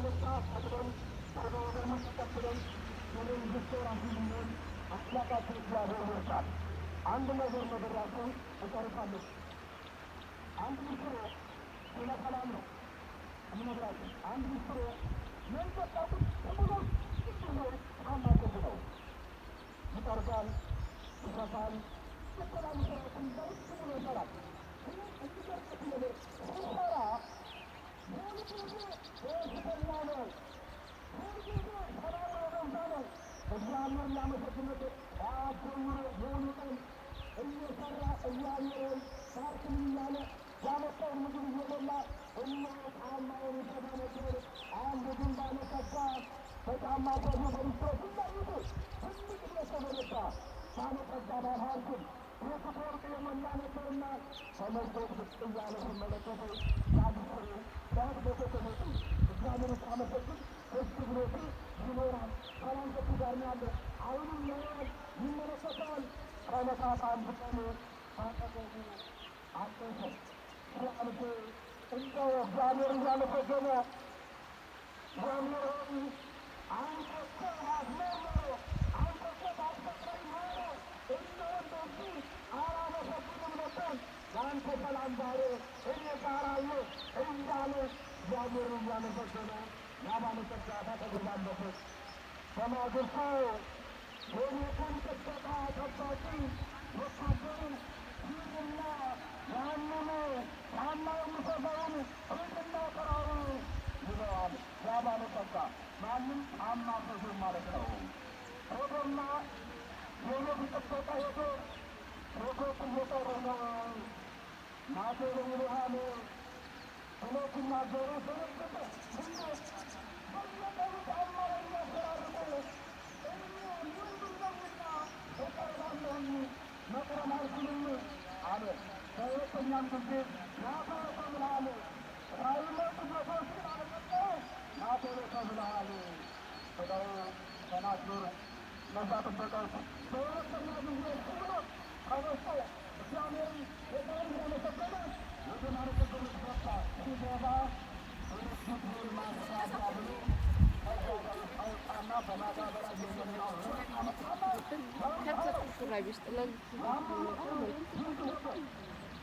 በንስሐ ፈቅደን ወደ ወገኑ ተቀብለን የመንግስት ወራሽ እንድንሆን አምላካችን እግዚአብሔር ይርዳን። አንድ ነገር ነግራችሁ እጨርሳለሁ። አንድ ምስጢር ስለ ሰላም ነው የምነግራችሁ። አንድ ምስጢር መንገድ ላይ ቁጭ ብሎ ቁጭ ብሎ ጫማ ቅብ ነው፣ ይጠርጋል፣ ይሰፋል፣ የተለያዩ ስራዎችን በውጭ ብሎ ይሰራል። ግን የሚገርማችሁ ነገር ሲሰራ ሁልጊዜ ደስተኛ ነው። ሁልጊዜ ሰላም የበዛ ነው። እግዚአብሔር ሊያመሰግንበት ጠዋት ጀምሮ ሙሉ ቀን እየሰራ እያየረን ሳርክም እያለ ያመጣውን ምግብ እየበላ እነሆ ጫማውን ይሰፋ ነበር። አንድ ግን ባለጸጋ በጫማ ሰፊ በሊስትሮ ፊት ለፊቱ ትልቅ ቤት ተገነባ። ባለጸጋ ባለሀብትም ቤቱ በወርቅ የሞላ ነበርና ከመስኮት ብቅ እያለ ሲመለከተው ያ ሊስትሮ ጠዋት በተቀመጡ እግዚአብሔርን ሲያመሰግን ደስ ብሎት ይኖራል። ሰላም ከእሱ ጋር ነው ያለው። አሁንም ያየዋል፣ ይመለከተዋል። ከዕለታት አንድ ቀን ባጠገቡ አለፈ። ሲያልፍ እንደው እግዚአብሔር እያመሰገነ እግዚአብሔር ሆይ አንተ እኮ ባትኖር ኖሮ፣ አንተ እኮ ባትፈጥረኝ ኖሮ እነሆ እንደዚህ አላመሰግንም ነበር። የአንተ ሰላም ዛሬ እኔ ጋር አለ እያለ እግዚአብሔርን እያመሰገነ ያ ባለጸጋ ባጠገቡ አለፈ። በማግስቱ የቤቱን ጥበቃ ጠባቂ ወታደሩ ሂድና ያንኑ ጫማ የሚሰፋውን ሂድና ጥራው ይለዋል። ያ ባለጸጋ ማንም ጫማ ሰፊው ማለት ነው። ሄዶና የቤቱ ጥበቃ ሄዶ ሴቶች እየጠሩ ነው፣ ና ቶሎ ይሉሃል ብሎ ሲናገሩ ደነገጠ። እንዴት በየቀኑ ጫማ የሚያፈራርቁ እኔ ምንድን ነውና እቀርባለሁኝ፣ መቅረብ አልችልም አለ። በሁለተኛም ጊዜ ና ቶሎ ተብለሃል፣ ሳይመጡ ጌቶች ግን አልመጣሁ፣ ና ቶሎ ተብለሃል ብለው ተናገሩ። እነዛ ጥበቃዎች በሁለተኛ ጊዜ እሺ ብሎ ተነስቶ እግዚአብሔርን ጌታውን እያመሰገነ ወደ ባለጸጎች ገባ። ሲገባ ድርጅቱን ማስፋፋ ብሎ አወጣና በማዳበሪያ የሞላው ወርቅ አመጣና ሹራቢ ውስጥ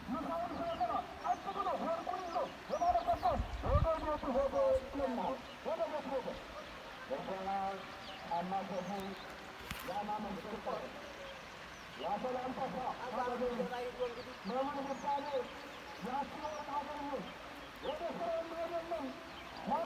ምሳውን ሳይበላ ቀጥ ብሎ ወርቁን ይዞ የባለጸጋው ወደ ቤቱ ሄደ ይላል። ወደ ቤቱ ሄደ። በኋላ ጫማ ሰፊው ያ ማመስገን ቀረ። ያ ሰላም ጠፋ። አጠገቡ ለምን ምሳሌ ያቺ ወርቅ አገኘ። ወደ ስራ የሚሄድ የለም።